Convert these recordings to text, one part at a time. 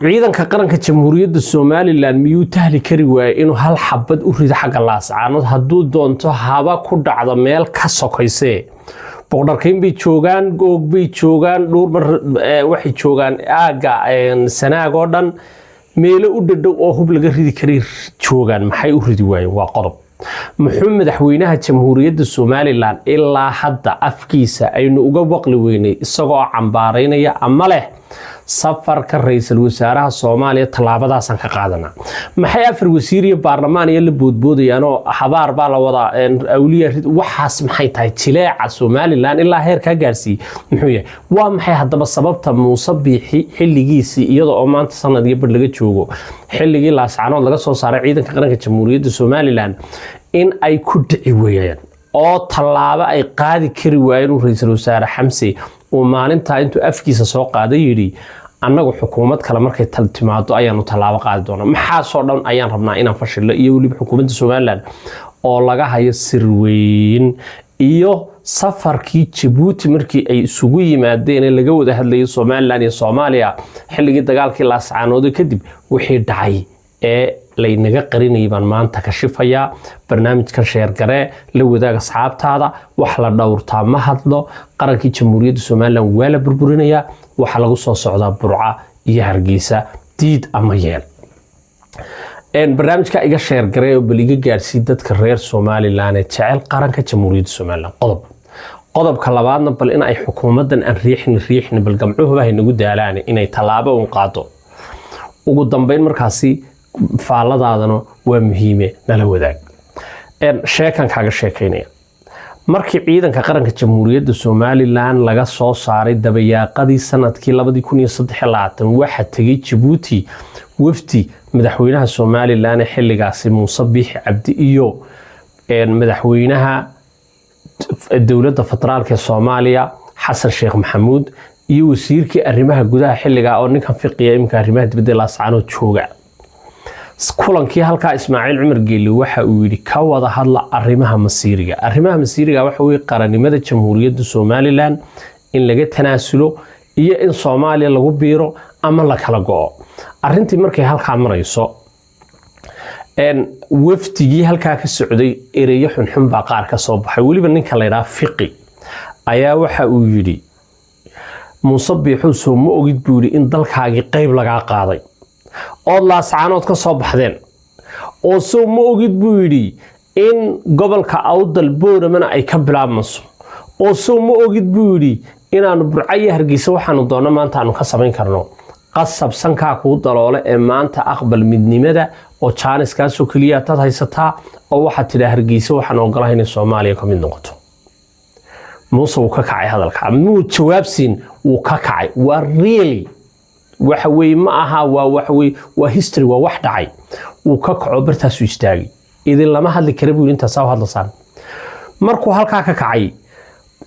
Ciidanka qaranka Jamhuuriyadda Somaliland miyuu tahli kari waayey inuu hal xabad u rido xagga Laascaanood? Hadduu doonto haba ku dhacdo meel ka sokaysee. Boqdharkayn bay joogaan, Goog bay joogaan, Dhuurmar waxay joogaan, aagga Sanaag oo dhan meelo u dhadhow oo hub laga ridi karay joogaan. Maxay u ridi waayeen? Waa qodob. Muxuu madaxweynaha Jamhuuriyadda Somaliland ilaa hadda afkiisa aynu uga waqli weynay isagoo cambaaraynaya ama leh safarka ra-iisul wasaaraha Soomaaliya tallaabadaasaan ka qaadanaa? Maxay afar wasiir iyo baarlamaan iyo la boodboodayaanoo habaar baa la wadaa, awliya? Waxaas maxay tahay? Jileeca Somaliland ilaa heerkaa gaarsiiyey muxuu yahay? Waa maxay haddaba sababta Muuse Biixi xilligiisii, iyada oo maanta sanad iyo badh laga joogo xilligii Laascanood laga soo saaray ciidanka qaranka Jamhuuriyadda Somaliland, in ay ku dhici weeyaan oo tallaabo ay qaadi kari waayeen uu ra-iisul wasaare Xamse uu maalintaa intuu afkiisa soo qaaday yidhi, "Annagu xukuumad kale markay timaado ayaanu tallaabo qaadi doonaa"? Maxaasoo dhan ayaan rabnaa inaan fashillo, iyo weliba xukuumadda Somaliland oo laga hayo sir weyn, iyo safarkii Jabuuti markii ay isugu yimaadeen ee laga wada hadlayay Somaliland iyo Soomaaliya xilligii dagaalkii Laascaanoode kadib wixii dhacay ee laynaga qarinayay baan maanta kashifayaa. Barnaamijkan share garee, la wadaag asxaabtaada. Wax la dhowrtaa ma hadlo. Qarankii Jamhuuriyadda Somaliland waa la burburinayaa. Waxaa lagu soo socdaa Burca iyo Hargeysa, diid ama yeel. Barnaamijka iga share garee oo bal iga gaarsii dadka reer Somaliland ee jecel qaranka Jamhuuriyadda Somaliland. Qodobka labaadna, bal in ay xukuumaddan aan riixni riixni, bal gamcuhuba haynagu daalaan inay tallaabo un qaado. Ugu dambeyn markaasi faalladaadana waa muhiime, nala wadaag. Sheekan kaaga sheekaynaya: markii ciidanka qaranka Jamhuuriyadda Somaliland laga soo saaray dabayaaqadii sanadkii 2023, waxaa tegay Jabuuti wafdi madaxweynaha Somaliland ee xilligaasi Muuse Biixi Cabdi iyo madaxweynaha dowladda federaalka ee Soomaaliya Xasan Sheekh Maxamuud iyo wasiirkii arrimaha gudaha xilligaa oo ninkan Fiqiya iminka arrimaha dibadda Laascaanood jooga. Kulankii halkaa Ismaaciil Cumar Geeli waxa uu yidhi, "Ka wada hadla arrimaha masiiriga." Arrimaha masiiriga waxa weye qarannimada Jamhuuriyadda Somaliland in laga tanaasulo iyo in Soomaaliya lagu biiro ama la kala go'o. Arrintii markay halkaa marayso, wafdigii halkaa ka socday ereyo xunxun baa qaar ka soo baxay. Weliba ninka la ydhaha Fiqi ayaa waxa uu yidhi, "Muuse Biixuu, soo ma ogid," buu yidhi, "in dalkaagii qayb lagaa qaaday ood Laascaanood ka soo baxdeen? Oo sow ma ogid," buu yidhi, "in gobolka Awdal Booramana ay ka bilaabmayso? Oo sow ma ogid," buu yidhi, "inaanu Burco iyo Hargeysa waxaanu doonno maanta aanu ka samayn karno? Qasab sankaa kuu daloole ee maanta aqbal midnimada oo jaaniskaasoo keliya tad haysataa, oo waxaad tidhaa Hargeysa waxaan ogolahay inay Soomaaliya ka mid noqoto." Muuse wuu ka kacay hadalka. Muu jawaabsiin, wuu ka kacay. Waa really, waxa weye ma aha, waa waxa weye, waa history, waa wax dhacay. Wuu ka kaco, bartaasuu istaagay. "Idin lama hadli kara," buu yidhi, "intaasaa u hadlasaan." Markuu halkaa ka kacay,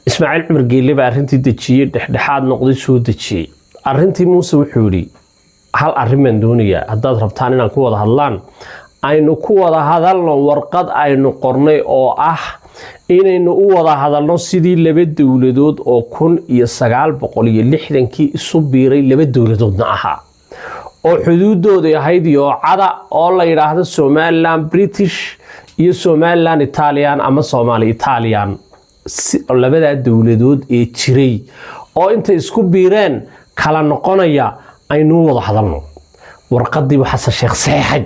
Ismaaciil Cumar Geelle baa arrintii dejiyey, dhexdhexaad noqday, soo dejiyey arrintii. Muuse wuxuu yidhi, "Hal arrin baan doonayaa. Haddaad rabtaan inaan ku wada hadlaan, aynu ku wada hadalno warqad aynu qornay oo ah inaynu u wada hadalno sidii laba dowladood oo 1960-kii isu biiray, laba dowladoodna ahaa, oo xuduudooday ahayd Yoocada, oo la yidhaahdo Somaliland British iyo Somaliland Italian ama Somali Italian, labadaa dowladood ee jiray oo intay isku biireen kala noqonaya, aynuu wada hadalno." Warqadiibu Xasan Sheekh saxeexay.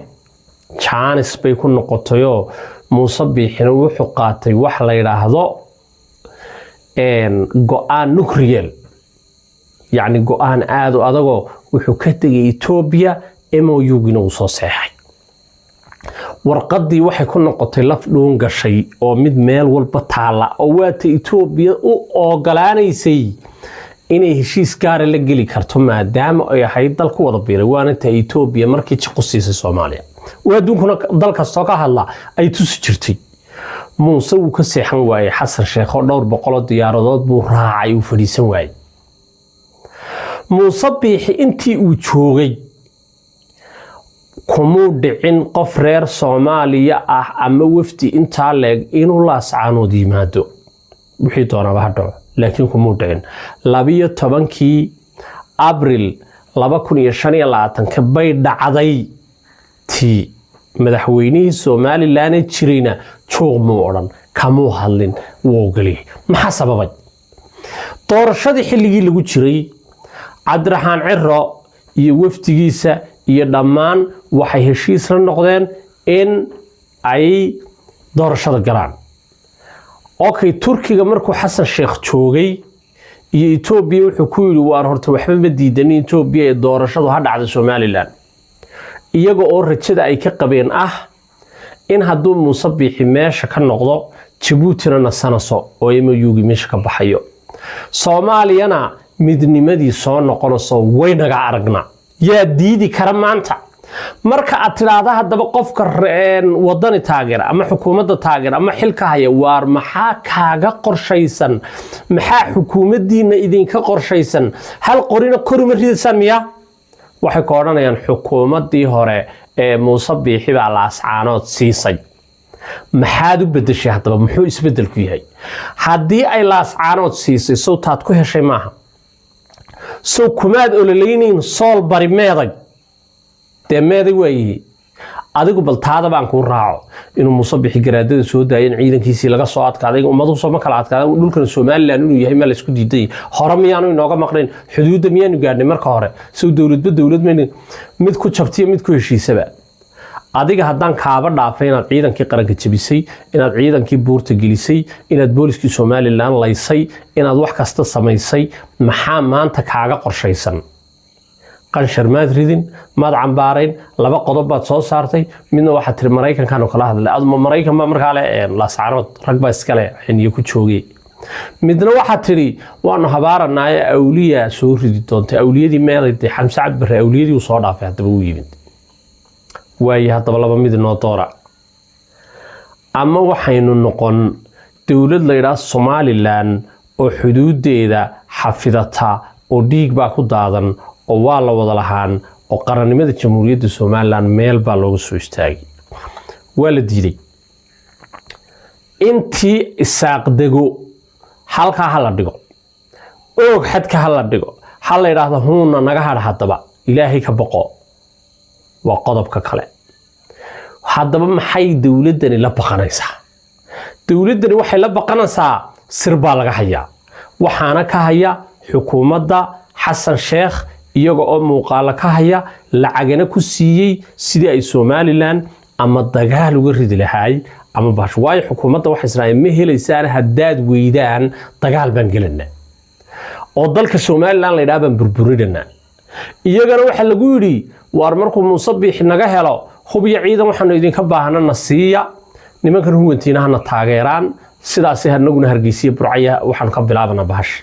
Jaanis bay ku noqotayoo Muuse Biixina wuxuu qaatay wax la yidhaahdo go-aan nuclear, yacni go-aan aada u adagoo wuxuu ka tegay Etoobiya. MOU-gina uu soo seexay. Warqadii waxay ku noqotay laf dhuun gashay oo mid meel walba taalla, oo waata Etoobiya u ogolaanaysay inay heshiis gaara la geli karto, maadaama ay ahayd dal ku wada biiray. Waana ta Etoobiya markii jiqu siisay Soomaaliya oo adduunkuna dal kastoo ka hadla ay tusi jirtay. Muuse wuu ka seexan waayey Xasan Sheekho, dhowr boqoloo diyaaradood buu raacay, uu fadhiisan waayey. Muuse Biixi intii uu joogay kumuu dhicin qof reer Soomaaliya ah ama wafdi intaa leeg inuu Laascaanood yimaado. Wixii doonaba ha dhaco, laakiin kumuu dhicin. 12-kii Abril 2025-ka bay dhacday tii. Madaxweynihii Somaliland jirayna juuq muu odhan, kamuu hadlin, wuu ogoliyay. Maxaa sababay? Doorashadii xilligii lagu jiray, Cabdiraxmaan Ciro iyo wafdigiisa iyo dhammaan waxay heshiis la noqdeen in ay doorashada galaan. Okay, Turkiga markuu Xasan Sheekh joogay iyo Etoobiya, wuxuu ku yidhi: "Waan horta waxba ma diidanin Etoobiya ee doorashadu ha dhacda Somaliland." Iyaga oo rajada ay ka qabeen ah in hadduu Muuse Biixi meesha ka noqdo, Jabuutina nasanaso oo MOU-gii meesha ka baxayo, Soomaaliyana midnimadii soo noqonayso. Waynaga aragna, yaa diidi kara maanta? Marka aad tidhaahda haddaba qofka Wadani taageera ama xukuumadda taageera ama xilka haya, waar maxaa kaaga qorshaysan? Maxaa xukuumaddiina idinka qorshaysan? Hal qorina koruma ridaysaan miya? Waxay ka odhanayaan xukuumaddii hore ee Muuse Biixi baa Laascaanood siisay. Maxaad u bedeshay haddaba? Muxuu isbedelku yahay? Haddii ay Laascaanood siisay, sowtaad ku heshay maaha? Sow kumaad ololeynayn Sool bari meeday? Dee meeday waayihi. Adigu bal taada baan kuu raaco inuu Muuse Bixi garaadada soo daayay, in ciidankiisii laga soo adkaaday, ummaduhu soo ma kala adkaaday? Dhulkan Somaliland inuu yahay ma laysku diiday? Hore miyaanu inooga maqnayn? Xuduudda miyaanu gaadhnay marka hore? Sow dowladba dowlad mayna mid ku jabtiyo mid ku heshiisaba? Adiga haddaan kaaba dhaafay inaad ciidankii qaranka jebisay, inaad ciidankii buurta gelisay, inaad booliskii Somaliland laysay, inaad wax kasta samaysay, maxaa maanta kaaga qorshaysan? Qanshar maad ridin, maad cambaarayn. Laba qodob baad soo saartay. Midna waxaad tiri Maraykankaanu kala hadlay. Aduma Maraykan baa markaa le Laascaanood rag baa iskale xiniyo ku joogay. Midna waxaad tidhi waanu habaaranaaye, awliya soo ridi doontay. Awliyadii meeday? Dee Xamse Cabdi awliyadii uu soo dhaafay, haddaba uu yimid waaye. Haddaba laba mid inoo doora: ama waxaynu noqon dowlad la yidhaah Somaliland oo xuduudeeda xafidata oo dhiig baa ku daadan oo waa la wada lahaan oo qarannimada Jamhuuriyadda Somaliland meel baa looga soo istaagay. Waa la diiday. Intii Isaaq dego halkaa ha la dhigo, Oog xadka ha la dhigo, ha la yidhaahdo huuna naga hadha. Haddaba Ilaahay ka boqo, waa qodobka kale. Haddaba maxay dowladdani la baqanaysaa? Dowladdani waxay la baqanaysaa sir baa laga hayaa, waxaana ka haya xukuumadda Xasan Sheekh, iyaga oo muuqaalo ka haya, lacagana ku siiyey sidii ay Somaliland ama dagaal uga ridi lahaay ama bash. Waayo, xukuumadda waxay israa'iil ma helaysaan. Haddaad weydaan, dagaal baan gelanaa oo dalka Somaliland la yidhaha baan burburinanaa. Iyagana waxaa lagu yidhi: waar markuu Muuse Biixi naga helo hub iyo ciidan, waxaanu idinka baahna na siiya, nimankan huwantiina hana taageeraan, sidaasi hanaguna Hargeysiya Burcaya waxaanu ka bilaabanaa bahash.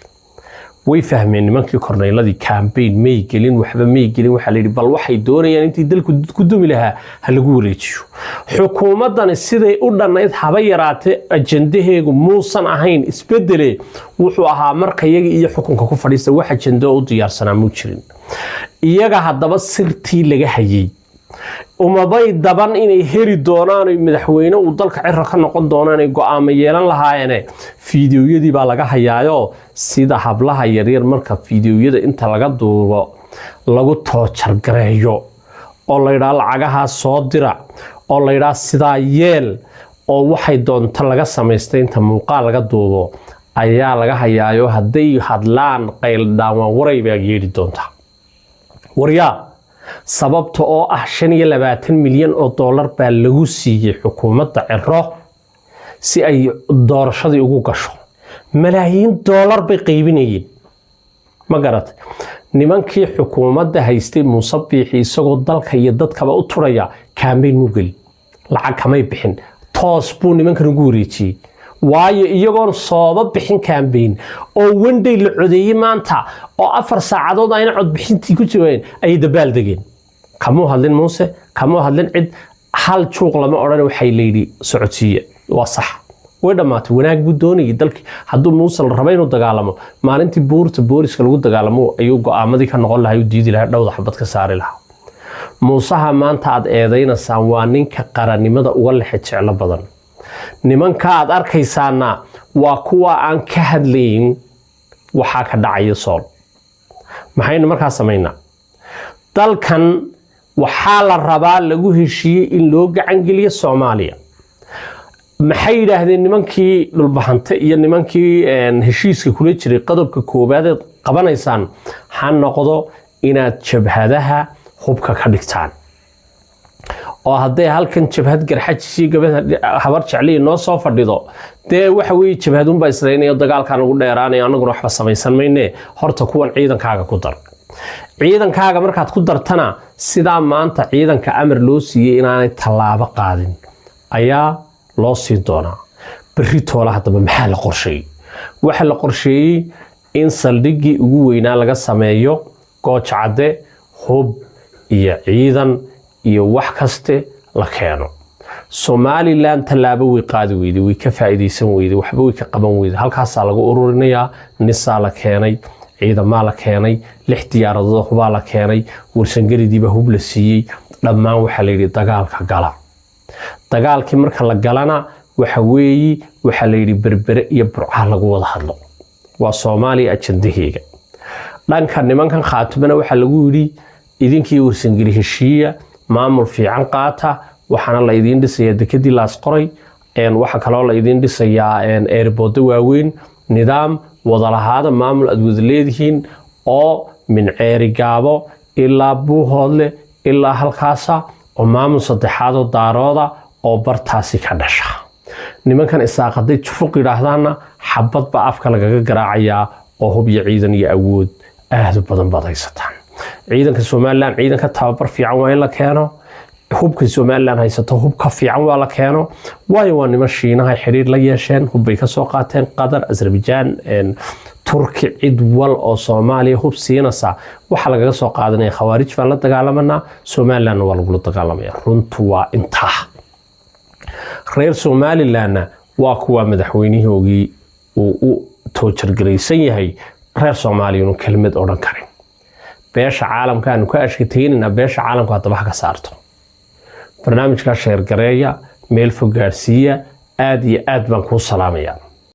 Way fahmeen nimankii korneyladii. Campaign may gelin, waxba may gelin. Waxaa la yidhi bal waxay doonayaan intii dalku ku dumi lahaa ha lagu wareejiyo. Xukuumaddani siday u dhannayd haba yaraatee ajandaheegu muusan ahayn isbedele. Wuxuu ahaa marka iyaga iyo xukunka ku fadhiista. Wax ajando u diyaarsanaa muu jirin iyaga. Haddaba sirtii laga hayay umabay daban inay heli doonaan oy madaxweyne uu dalka Ciro ka noqon doonaan ay go'aamo yeelan lahaayeene. Fiidiyoyadii baa laga hayaayo, sida hablaha yaryar marka fiidiyoyada inta laga duubo lagu toojargareeyo oo la yidhaha lacagahaa soo dira, oo la yidhaha sidaa yeel, oo waxay doonto laga samaystay inta muuqaal laga duubo ayaa laga hayaayo. Hadday hadlaan, qayldhaan waan waray baa yeedhi doontaa. Waryaa, sababta oo ah 25 milyan oo dollar baa lagu siiyey xukuumadda Ciro si ay doorashadii ugu gasho. Malaayiin dollar bay qaybinayeen, ma garatay? Nimankii xukuumadda haystay, Muuse Biixi isagoo dalka iyo dadkaba u turaya, campaign muu gelin, lacag kamay bixin, toos buu nimankan ugu wareejiyey. Waayo, iyagoon sooba bixin campaign oo wenday la codeeyey maanta oo 4 saacadood ayna codbixintii ku jireen ayay dabaal degeen. Kamuu hadlin Muuse, kamuu hadlin cid, hal juuq lama odhan. Waxay layidhi socodsiiye, waa sax, way dhammaatay. Wanaag buu doonayay dalkii. Hadduu Muuse la raba inuu dagaalamo, maalintii buurta booliska lagu dagaalamo ayuu go'aamadii ka noqon lahaa, u diidi lahaa, dhowda xabad ka saari lahaa. Muusaha maanta aad eedaynaysaan waa ninka qarannimada uga lexe jeclo badan. Nimanka aad arkaysaana waa kuwa aan ka hadlayn waxaa ka dhacaya Sool. Maxaynu markaa samaynaa? Dalkan waxaa la rabaa lagu heshiiyey in loo gacangeliyo Soomaaliya. Maxay yidhaahdeen nimankii Dhulbahante iyo nimankii heshiiska kula jiray? Qodobka koowaad eed qabanaysaan ha noqdo inaad jabhadaha hubka ka dhigtaan, oo hadday halkan jabhad Garxajisii, gabadha Habar Jecliyi noo soo fadhido, dee waxa weeye jabhadunbaa israynayo, dagaalkan ugu dheeraanayo, annaguna waxba samaysan mayne. Horta kuwan ciidankaaga ku dar. Ciidankaaga markaad ku dartana, sidaa maanta ciidanka amar loo siiyey inaanay tallaabo qaadin ayaa loo siin doonaa berri toola. Haddaba maxaa la qorsheeyey? Waxaa la qorsheeyey in saldhiggii ugu weynaa laga sameeyo Gooja Cadde, hub iyo ciidan iyo wax kaste la keeno. Somaliland tallaabo way qaadi weyday, way ka faa'iidaysan weyday, waxba way ka qaban weyday. Halkaasaa lagu ururinayaa. Nisaa la keenay, ciidamaa la keenay, lix diyaaradood hubaa la keenay, Warsangelidiiba hub la siiyey. Dhammaan waxaa la yidhi dagaalka gala. Dagaalkii marka la galana, waxa weeyi waxaa la yidhi Berbere iyo Burcaha lagu wada hadlo. Waa Soomaaliya ajandaheega. Dhanka nimankan Khaatumana waxaa lagu yidhi idinkii Warsangeli heshiiya, maamul fiican qaata, waxaana la idiin dhisayaa dekedii Laas Qoray, waxaa kaloo la idiin dhisayaa airporto waaweyn, nidaam wadalahaada, maamul aad wada leedihiin oo min Ceeri Gaabo ilaa Buuhoodle ilaa halkaasa, oo maamul saddexaadoo Daarooda oo bartaasi ka dhasha. Nimankan Isaaq hadday jufuq yidhaahdaanna, xabad baa afka lagaga garaacayaa, oo hub iyo ciidan iyo awood aada u badan baad haysataan. Ciidanka Somaliland ciidanka tababar fiican waa in la keeno. Hubka Somaliland haysato hub ka fiican waa la keeno, waayo waa niman Shiinaha xiriir la yeesheen, hubbay kasoo qaateen Qatar, Azerbaijan, Turki, cid wal oo Soomaaliya hub siinaysa waxaa lagaga soo qaadanaya Khawaarij baan la dagaalamanaa, Somalilandna waa lagula dagaalamaya. Runtu waa intaa. Reer Somalilandna waa kuwa madaxweynihoogii uu u toojargaraysan yahay reer Soomaaliya inu kelmad odhan karin. Beesha caalamka aanu ka ashkataynayna, beesha caalamka haddaba ha ka saarto. Barnaamijkaa share gareeya, meel fog gaadhsiiya. Aad iyo aad baan kuu salaamaya.